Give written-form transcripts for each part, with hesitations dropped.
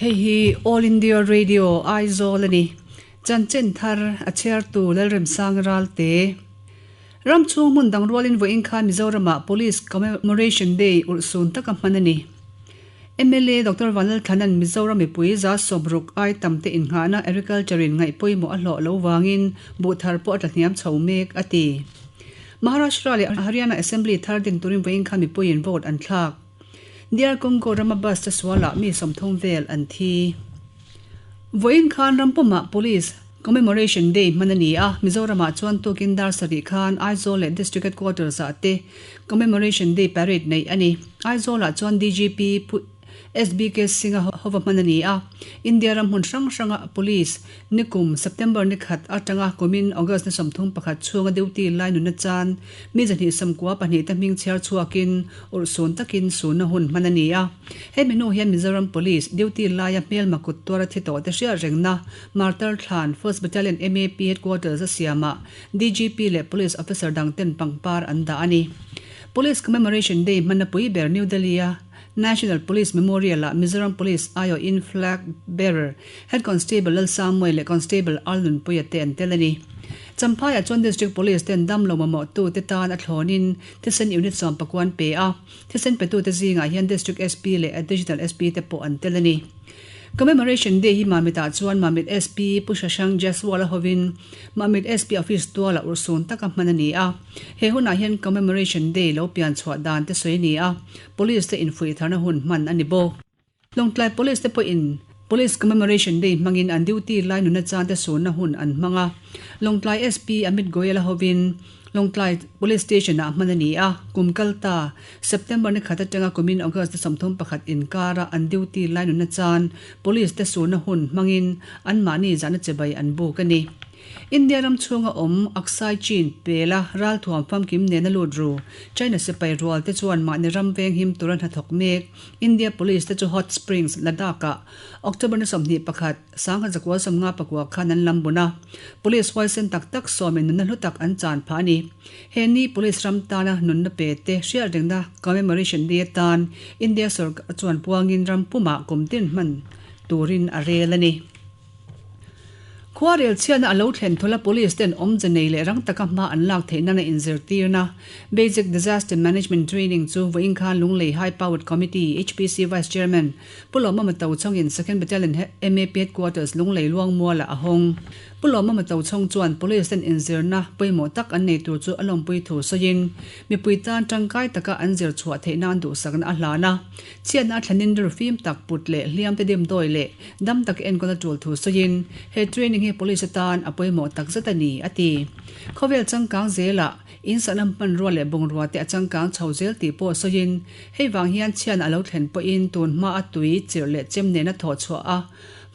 Hei hi All India Radio Aizawl a ni. Chanchin thar a chhiartu Lalremsang Ralte. Ram chhung hmun dang rualin vawiin khan Mizoramah Police Commemoration Day ulhsun taka hman a ni. Mla Doctor Vanlalthlana'n Mizoram mipui 60% ai tam te innghahna Agriculture in ngaih pawimawh a hlawh lo vangin buh thar pawh a tlahniam chho mek a ti. Maharashtra leh Haryana Assembly thar din turin vawiin khan mipuiin vote an thlak. DR Congo rama bus te sualah mi 30 vel an thi. Vawiin khan ram pumah Police Commemoration Day hman a ni a, Mizoramah chuan tukin dar sarih khan Aizawl leh District Headquarters ah te Commemoration Day Parade neih a ni. Aizawlah chuan DGP Pu SBK Singh-a hova hman a ni a, India ram hmun hrang hranga Police Nikum September ni khat atanga kumin August ni 31 chhunga duty lai nunna chan mi 292 te hming chhiar chhuakin urhsun takin sunna hun hman a ni a. Hemi hnu hian Mizoram Police duty laia hmelma kut tuara thi tawh te hriat rengna Martar Thlan First Battalion MAP Headquarters a siamah DGP leh Police officer dang ten pangpar an dah a ni. Police Commemoration Day hmanna pui ber New Delhi-a National Police Memorial-ah Mizoram Police aiawhin Flag Bearer Head Constable Lalsangmuai leh Constable Arnunpuia te an tel a ni. Champhaiah chuan District Police ten dam lo mamawhtu te tan a thlawnin thisen unit 19 an pe a, thisen petute zingah hian District SP leh Additional SP te pawh an tel a ni. Commemoration Day hi Mamitah chuan Mamit SP Pu Shashank Jaiswal a hovin Mamit SP Office tualah urhsun taka hman a ni a. He hunah hian Commemoration Day lo pian chhuah dan te sawi a ni a, Police te infuih tharna hun hman a ni bawk. Lawngtlai Police te pawhin Police Commemoration Day hmangin an duty lai nuna chan te sunna hun an hmang a. Lawngtlai SP Amit Goyal a hovin Lawngtlai Police Station ah hman a ni a, kum kal ta September ni khat atanga kumin August ni 31 inkara an duty lai nuna chan Police te sunna hun hmangin anmahni zahna chibai an buk a ni. India ram chhunga awm Aksai Chin pela ralthuam famkim nena lut ru China sipai rual te chuan mahni ram veng him tura hnathawk mek India Police te chu Hot Springs, Ladakh-ah October ni 21, 1959 khan an lam bun a. Police huaisen tak tak sawmin nunna hlu tak an chan phah a ni. He ni Police ram tana nunna pe te hriat rengna Commemoration Day atan India sorkar chuan puangin ram pumah kum tin hman turin a rel a ni. Khuarel chhiatna a lo thlen thawlh a Police ten awmze nei leh rang taka hma an lak theih nana inzirtirna Basic Disaster Management Training chu vawiin khan Lunglei High Powered Committee, HPC, Vice Chairman Pu Lawmawma Tochhawngin Second Battalion MAP Headquarters Lunglei Luangmualah a hawng. Pu Lawmawma Tochhawng chuan Police ten inzirna pawimawh tak an nei tur chu a lawmpui thu sawiin mipui tan tangkai taka an zir chhuah theih nan duhsakna a hlan a. Chhiatna a thlanin rilru fim tak put leh hliam te dimdawi leh dam taka enkawl a tul thu sawiin, he training hi police atan a pawimawh tak zet a ni, a ti. Khawvel changkang zelah insakna hmanrua leh bungrua te a changkang chho zel tih pawh sawiin, hei vang hian chhiatna a lo thlen pawhin tun hma a tui chirh leh chem nena thawh chhuah a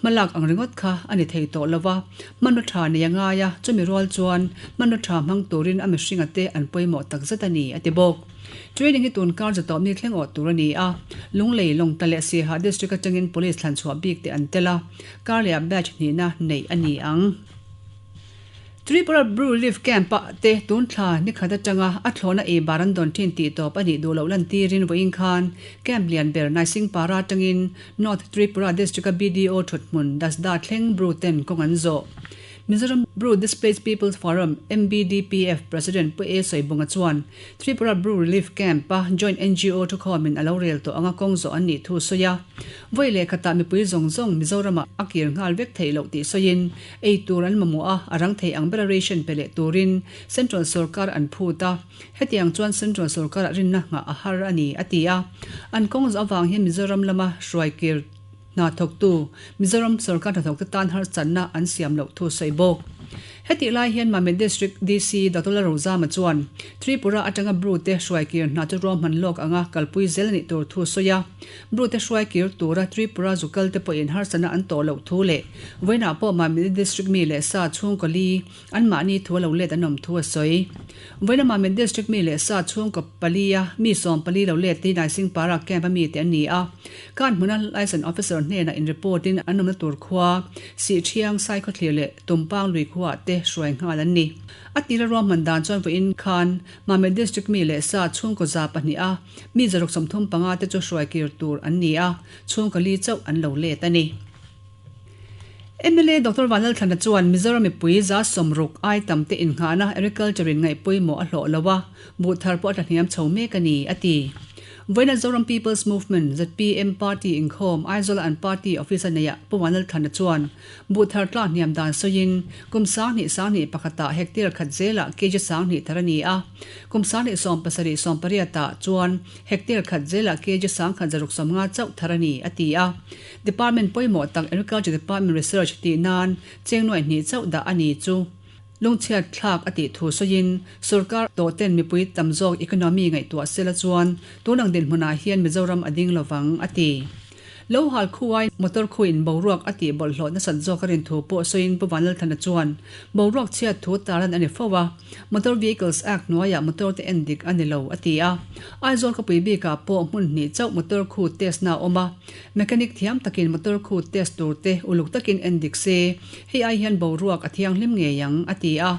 hmalak ang ringawt kha a ni thei tawh lo va, hmanraw tha nei a ngai a, chumi rual chuan hmanraw tha hmang turin a mihringa te an pawimawh tak zet a ni, a ti bawk. Training hi tun kar zatawp ni thleng awh tur a ni a, Lunglei, Lawngtla leh Siaha District atangin Police thlan chhuah bik te an tel a, kar lehah batch hnihna neih a ni ang. Tripura Bru Relief Camp-ah te tun thla ni khat atanga a thlawhna ei bar an dawn thin tih tawp a nih duh loh lantirin vawiin khan camp lian ber Naisingpara atangin North Tripura District-a BDO thuthmun Dasda thleng Bru ten kawng an zawh. Mizoram Bru Displaced People's Forum, MBDPF, President Pu A. Sawibunga chuan Tripura Bru Relief Camp-a Joint NGO thukhawmin a lo rel tawh anga kawng zawh an nih thu sawi a. Vawi leh khatah mipui zawng zawng Mizoramah a kir nghal vek theih loh tih sawiin ei tur an mamawh a, a rang thei ang bera ration pe leh turin Central sorkar an phut a, hetiang chuan Central sorkarah rinna nghah a har a ni, a ti a. An kawng zawh avang hian Mizoram lama hruai kir Hna thawktu, Mizoram sorkar hnathawkte tan harsatna an siam loh thu sawi bawk. Hetih lai hian Mamit District DC Doctor Lalrozama chuan Tripura atanga Bru te hruaikir hna chu ruahman lawk anga kalpui zel a nih tur thu sawi a. Bru te hruaikir tura Tripura zu kal te pawhin harsatna an tawh loh thu leh vawiinah pawh Mamit District mi leh sa chhungkaw li Anmahni thu a lo let an awm thu a sawi. Vawiina Mamit District mi leh sa chhungkaw palia mi 14 lo let te hi Naisingpara camp a mi te an ni a. Kan hmuna Liaison Officer hnenah in report in an awmna tur khua, Sihthiang, Saikhawthlir leh Tumpang lui khuaah te. te hruai nghal an ni. A tira ruahman dan chuan vawiin khan Mamit District mi leh sa chhungkaw 200 a mi 135 te chu hruai kir tur an ni a, chhungkaw li chauh an lo let a ni. Mla Doctor Vanlalthlana chuan Mizoram mipui 60% ai tam te innghahna Agriculture in ngaih pawimawh a hlawh lo a, buh thar pawh a tlahniam chho mek a ni, a ti. Vawiina Zoram People's Movement, zpm, party inkhawm Aizawla an party office a neihah Pu Vanlalthlana chuan buh thar tlahniam dan sawiin kum 2000 21 ah hectare khat zelah kg 2000 thar a ni a, kum 2017 18 ah chuan hectare khat zelah kg 1650 chauh thar a ni, a ti a. Department pawimawh tak Agriculture Department Research tih nan cheng nuaih hnih chauh dah a ni chu lungchhiat thlak a tih thu sawiin sorkar tawh ten mipui tam zawk economy ngaihtuah sela chuan tun ang dinhmunah hian Mizoram a ding lovang a ti. Lo hal khuai motor khuin boruak a tih bawlhhlawh nasat zawk a rin thu pawh sawiin Pu Vanlalthana chuan boruak chhiat thu tarlan a ni fo a, Motor Vehicles Act hnuaiah motor te en dik a ni lo a ti a. Aizawl khawpui bikah pawh hmun hnih chauh motor khu test na a awm a. Mechanic thiam takin motor khu test tur te uluk takin en dik se, hei ai hian boruak a thianghlim ngei ang, a ti a.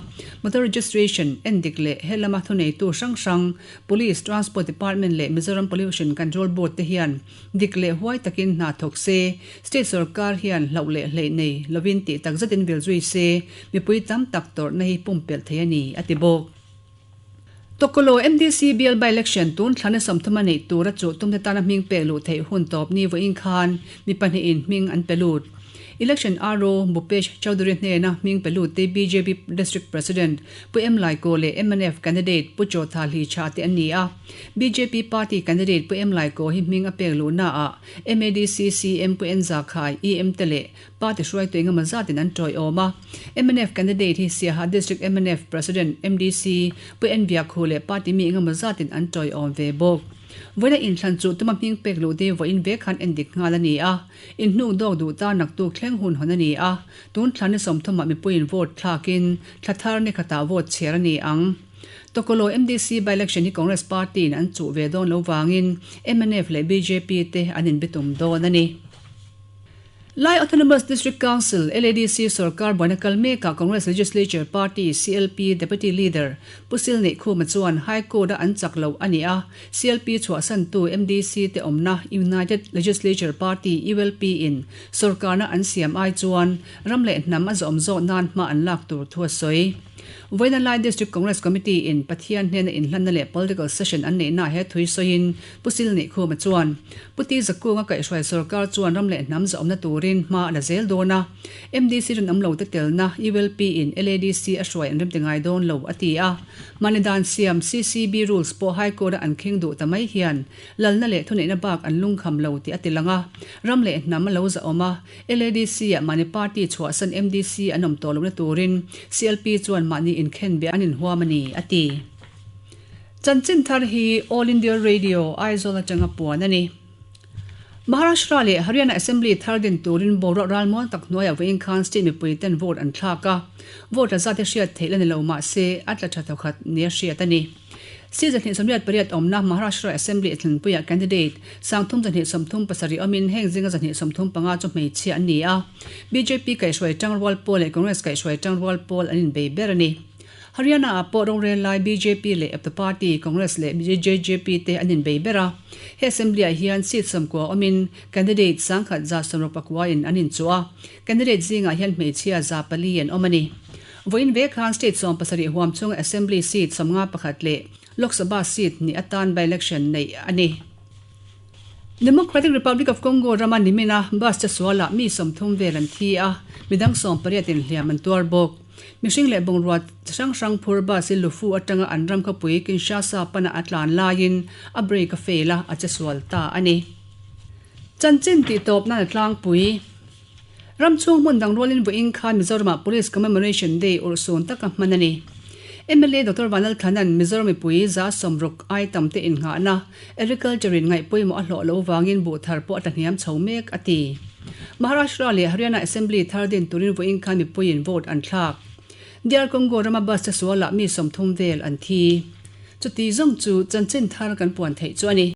Motor registration en dik leh he lama thuneitu hrang hrang, Police, Transport Department leh Mizoram Pollution Control Board te hian dik leh huai takin hna thawk se, state sorkar hian hlauh leh hleih nei lovin tih tak zetin vil zui se, mipui tam tak tawrhna hi pumpelh thei a ni, a ti bawk. Tokolo MDC bial by-election tun thlana 30 a neih tura chuh tumte tana hming pek luh theih hun tawp ni vawiin khan mi pahnihin hming an pe lut. Election RO Bhupesh Chaudhary hnena hming pe lutte bjp District President Pu M Laiko leh mnf candidate Pu Chawtha Hlicha te an ni a. Bjp party candidate Pu M Laiko hi hming a pek luhnaah MADC CM Pu N Zakhai, EM te leh Party hruaitu engemaw zatin an tawiawm a. Mnf candidate hi Siaha District mnf President MDC Pu N Biakhu leh party mi engemaw zatin an tawiawm ve bawk. Vawiina inthlan chu tuma hming pek luh te vawiin vek khan endik nghal a ni a. Inhnuk dawk duh ta naktuk thleng hun hawn a ni a. Tun thla ni 30 ah mipuiin vote thlakin thla thar ni khatah vote chhiar a ni ang. Tokolo MDC by-election hi Congress party in an chuh ve dawn lo vangin mnf leh bjp te an inbitum dawn a ni. Lai Autonomous District Council, LADC, sorkar buaina kal mekah Congress Legislature Party, CLP, Deputy Leader Pu Sil Neihkhuma chuan High Court-a an chak loh a ni a, CLP chhuahsantu MDC te awmna United Legislature Party, ULP, in sorkarna an siam ai chuan ram leh hnam a zawm zawk nan hma an lak tur thu a sawi. Vawiina Lai District Congress Committee in Pathian hnena inhlanna leh political session an neihnaah he thui sawiin Pu Sil Neihkhuma chuan Pu T Zakunga kaihhruai sorkar chuan ram leh hnam zahawmna turin hma a la zel dawn a, MDC rinawm lo te telna ULP in LADC a hruai an remti ngai dawn lo, a ti a. Mahni dan siam CCB rules pawh High Court a an khing duh ta mai hian lalna leh thuneihna bak an lungkham lo tih a ti lang a. Ram leh hnam a lo zahawm a, LADC ah mahni party chhuahsan MDC an awm tawh lohna turin CLP chuan mahni inkhenbeh an inhuam a ni, a ti. Chanchin thar hi All India Radio, Aizawl atanga puan a ni. Maharashtra leh Haryana Assembly thar din turin boruak ralmuang tak hnuaiah vawiin khan state mipui ten vote an thlak a, vote la zat hi hriat theih la ni lo mah se a tla tha thawkhat nia hriat a ni. Si 288 awmna Maharashtra Assembly a thlenpuiah candidate 3237 awmin heng zinga 235 chu hmeichhia an ni a, bjp kaihhruai tangrual pawl leh Congress kaihhruai tangrual pawl an inbei ber a ni. Haryana-ah pawh rorel lai bjp leh eptu party Congress leh JJP te an inbei ber a. He assembly-ah hian seat 90 awmin candidate 1160 in an inchuh a. Candidate zingah hian hmeichhia 400 an awm a ni. Vawiin ve khan state 70 huam chunga assembly seat 51 leh Lok Sabha seat hnih atan by-election neih a ni. Democratic Republic of Congo rama nimina bus chesualah mi 30 vel an thi a, midang 18 in hliam an tuar bawk. Mihring leh bungrua chi hrang hrang phur bus hi Lufu atanga an ram khawpui Kinshasa pana a tlan laiin a brake a fail a, a chesual ta a ni. Chanchin tih tawp nan a tlangpui. Ram chhung hmun dang rualin vawiin khan Mizoramah Police Commemoration Day urhsun taka hman a ni. Mla Doctor Vanlalthlana'n Mizoram mipui 60% ai tam te innghahna Agriculture in ngaih pawimawh a hlawh loh vangin buh thar pawh a tlahniam chho mek a ti. Maharashtra leh Haryana Assembly thar din turin vawiin khan mipuiin vote an thlak. DR Congo rama bus chesualah mi 30 vel an thi. Chuti zawng chu chanchin thar kan puan theih chu a ni.